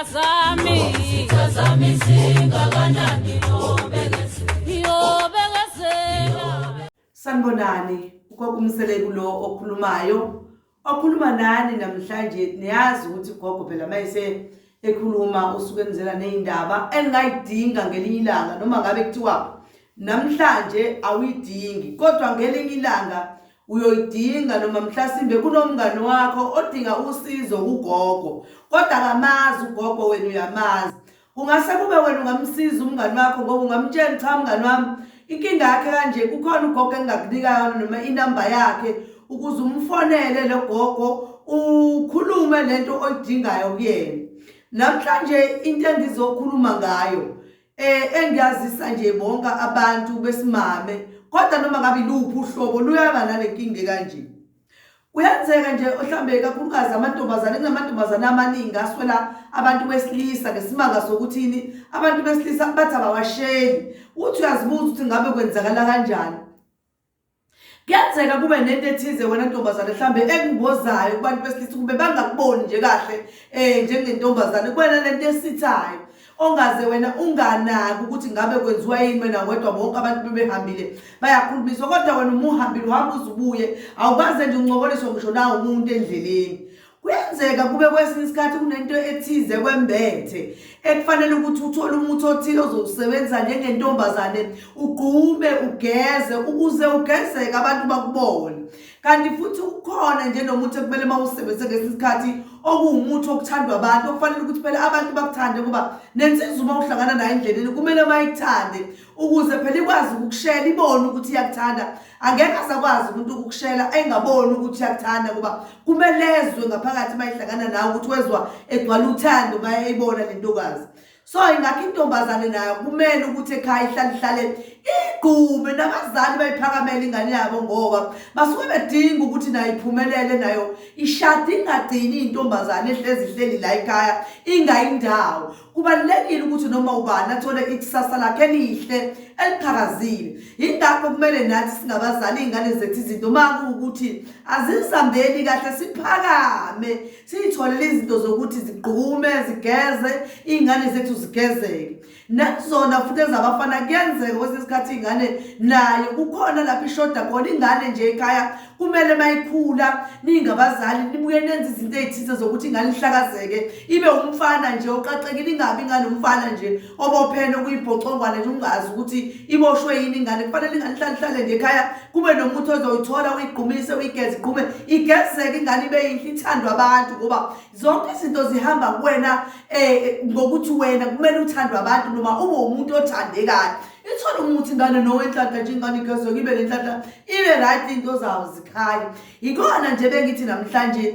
zami, izitha zami zingakanani, yobekezela. Sanibonani, ugogo uMseleku lo okhulumayo, okhuluma nani namhlanje. Niyazi ukuthi ugogo phela mayese ekhuluma usuke enzela nezindaba eningayidinga ngelinye ilanga, noma ngabe kuthiwa namhlanje awuyidingi, kodwa ngelinye ilanga uyoyidinga, noma mhlasimbe kunomngani wakho odinga usizo kugogo, kodwa akamazi ugogo, wena uyamazi. Kungase kube wena ungamsiza umngani wakho ngoba ungamtshela, "Cha mngani wami, inkinga yakhe kanje, kukhona ugogo engingakunika yona noma inamba yakhe ukuze umfonele lo gogo, ukhulume lento oyidingayo kuyena." Namhlanje into engizokhuluma ngayo, engiyazisa nje bonke abantu besimame, kodwa noma ngabe iluphi uhlobo luyaba nale nkinga kanje. Kuyenzeka nje mhlambe kakhulukazi amantombazane, kunamantombazane amaningi aswela abantu besilisa ngesimanga sokuthini, abantu besilisa bathi abawasheli. Uthi uyazibuza ukuthi ngabe kwenzakala kanjani. Kuyenzeka kube nento ethize wena ntombazane mhlambe ekungozayo kubantu besilisa, kube bangakuboni nje kahle njengentombazane, kuwena lento esithayo ongaze wena unganaki ukuthi ngabe kwenziwa yini wena wedwa. Bonke abantu bebehambile bayakhulumiswa, kodwa wena uma uhambile uhamba uzubuye, awukaze nje uncokoliswe ngisho nawo umuntu endleleni. Kuyenzeka kube kwesinye isikhathi kunento ethize kwembethe ekufanele ukuthi uthole umuthi othile ozowusebenza njengentombazane, ugqume, ugeze, ukuze ugezeke abantu bakubone. Kanti futhi ukhona nje nomuthi ekumele uma usebenzise ngesinye isikhathi, okuwumuthi okuthandwa abantu, okufanele ukuthi phela abantu bakuthande, ngoba nensizwa uma uhlangana nayo endleleni kumele uma ikuthande ukuze phela ikwazi ukukushela, ibone ukuthi iyakuthanda. Angeke azakwazi umuntu ukukushela engaboni ukuthi uyakuthanda, ngoba kumele ezwe ngaphakathi uma ihlangana nawe ukuthi wezwa egcwala uthando uma eyibona le ntokazi. So ingakho intombazane nayo kumele ukuthi ekhaya ihlale ihlale igqume, nabazali bayiphakamele ingane yabo, ngoba basuke bedinga ukuthi nayo iphumelele, nayo ishade, ingagcini intombazane ehlezi ihleli la ekhaya ingayindawo. Kubalulekile ukuthi noma ubani athole ikusasa lakhe elihle eliqhakazile. Yingakho kumele nathi singabazali, iy'ngane zethu izinto uma kuwukuthi azizihambeli kahle, siphakame siyitholele izinto zokuthi zigqume, zigeze, iy'ngane zethu zigezeke. Nakuzona futhi ezabafana, kuyenzeka kwesinye isikhathi iy'ngane nayo kukhona lapho ishoda khona. Ingane nje ekhaya kumele mayikhula, ningabazali nibuye nenze izinto ey'thize zokuthi ingane ihlakazeke, ibe umfana nje oqaqekile, ingabi ingane umfana nje obophene okuyibhocongwane nje, ungazi ukuthi iboshwe yini ingane. Kufanele ingane ihlale ihlale nje ekhaya, kube nomuthi ozoyithola, uyigqumise, uyigeze, igqume, igezeke ingane, ibe yinhle, ithandwe abantu, ngoba zonke izinto zihamba kuwena ngokuthi wena kumele uthandwe abantu noma ube umuntu othandekayo. Ithole umuthi ingane nowenhlanhla nje, ingane igezeke, ibe nenhlanhla, ibe right, into zawo zikhanye. Yikona nje bengithi namhlanje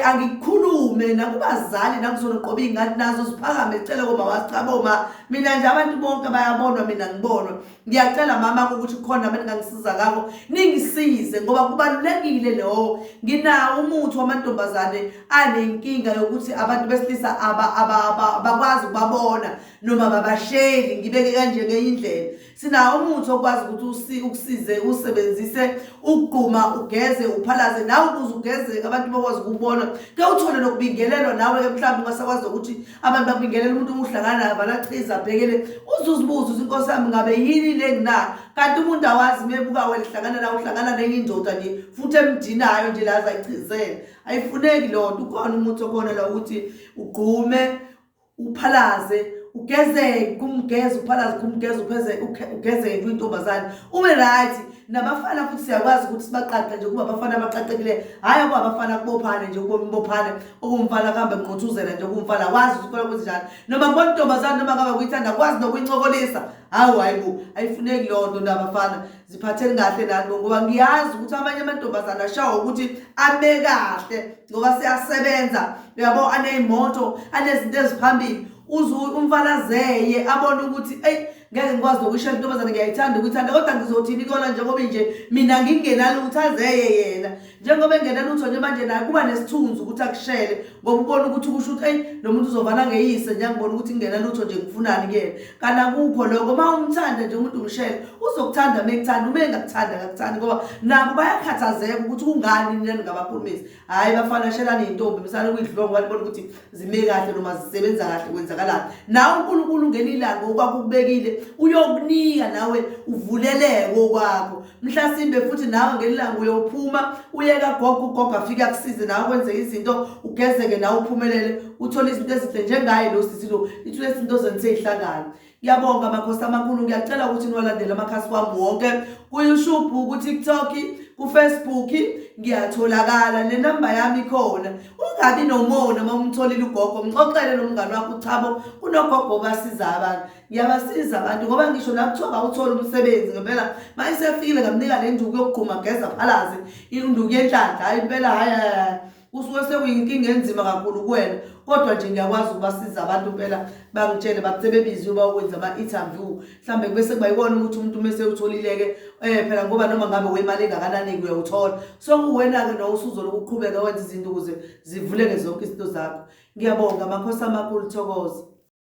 angikukhulume nakubazali nakuzona qoba iy'ngane nazo ziphakame zicele koma wazi, "Cha boma, mina nje abantu bonke bayabonwa, mina ngibonwa. Ngiyacela mama ukuthi khona ningangisiza ngako, ningisize, ngoba kubalulekile lowo." Nginawo umuthi wamantombazane anenkinga yokuthi abantu besilisa abakwazi ukubabona noma babasheli, ngibeke kanje ngenye indlela. Sinawo umuthi okwazi ukuthi ukusize, usebenzise ukugquma, ugeze, uphalaze nawe ukuze ugezeke, abantu bakwazi ukubona ke, uthole nokubingelelwa nawe-ke. Mhlawumbe ungasakwazi ukuthi abantu bakubingelela, umuntu uma uhlangana naye balachiza abhekele, uze uzibuze ukuthi, "Inkosi yami, ngabe yini le nginayo?" Kanti umuntu awazi, mebuka wena hlangana nawe, uhlangana nenye indoda nje futhi emdinayo nje la azayichizela. Ayifuneki leyo nto. Ukhona umuthi okhona la ukuthi ugqume, uphalaze, ugezeke, kumgeza, uphalaze, kumgeza, upheze, ugezeke nje uyintombazane, ube right. Nabafana futhi siyakwazi ukuthi sibaqaqe nje, kuba abafana abaqaqekile, hhayi okuba abafana kubophane nje, kuba umbophane okumfana kuhambe nqothuzela nje, kumfana wazi ukuthi khona kwenzenjani, noma kubona intombazane noma ngabe kuyithanda, kwazi nokuyincokolisa. Hawu, hayi bo, ayifuneki leyo nto. Nabafana ziphatheni kahle nani, ngoba ngiyazi ukuthi amanye amantombazane ashawa ukuthi ame kahle ngoba siyasebenza, uyabo, aney'moto, anezinto eziphambili, uze umfana azeye abone ukuthi eyi. Ngeke ngikwazi nokushela intombazane, ngiyayithanda ukuyithanda, kodwa ngizothini kona njengoba nje mina ngingenalutho azeye yena. Njengoba engenalutho nje manje naye kuba nesithunzi ukuthi akushele ngoba ubona ukuthi kusho ukuthi eyi lo muntu uzovana ngeyise nje angibona ukuthi ngingenalutho nje ngifunani kuyena. Kanti akukho lokho, uma umthanda nje umuntu umshele uzokuthanda uma ekuthanda, uma engakuthandi akakuthandi ngoba nabo bayakhathazeka ukuthi kungani nina ningabakhulumisi. Hhayi bafana shelani iy'ntombi misane kuyidlongo banibona ukuthi zime kahle noma zisebenza kahle kwenzakalani. Nawe uNkulunkulu ngelinye ilanga okwakho ukubekile uyokunika nawe uvuleleke okwakho. Mhlasimbe futhi nawe ngelinye ilanga uyophuma uye kagogo, ugogo afike akusize nawe kwenzeke izinto ugezeke nawe uphumelele uthole izinto ezinhle njengaye lo sisi lo. Ithule izinto zenu seyihlangana. Ngiyabonga makhosi amakhulu, ngiyacela ukuthi niwalandele amakhasi wami wonke ku-YouTube, ku-TikTok, ku-Facebook ngiyatholakala nenamba yami ikhona. Ungabi nomona uma umtholile ugogo, mxoxele nomngane wakho chabo kunogogo obasiza abantu. Ngiyabasiza abantu ngoba ngisho la kuthiwa bawuthole umsebenzi ngempela uma esefikile ngamnika le nduku yokugquma geza phalaze induku yenhlanhla, hhayi impela hhayi hhayi kusuke sekuyinkinga enzima kakhulu kuwena kodwa nje ngiyakwazi ukubasiza abantu impela bangitshele bathi sebebiziwe bawukwenza ama-interview mhlawumbe kube sekuba yikona ukuthi umuntu uma esewutholile-ke um phela ngoba noma ngabe wemali engakanani-ke uyawuthola so kuwena-ke nawe usuzoloku uqhubeka wenza izinto ukuze zivuleke zonke izinto zakho. Ngiyabonga makhosi amakhulu, thokoza.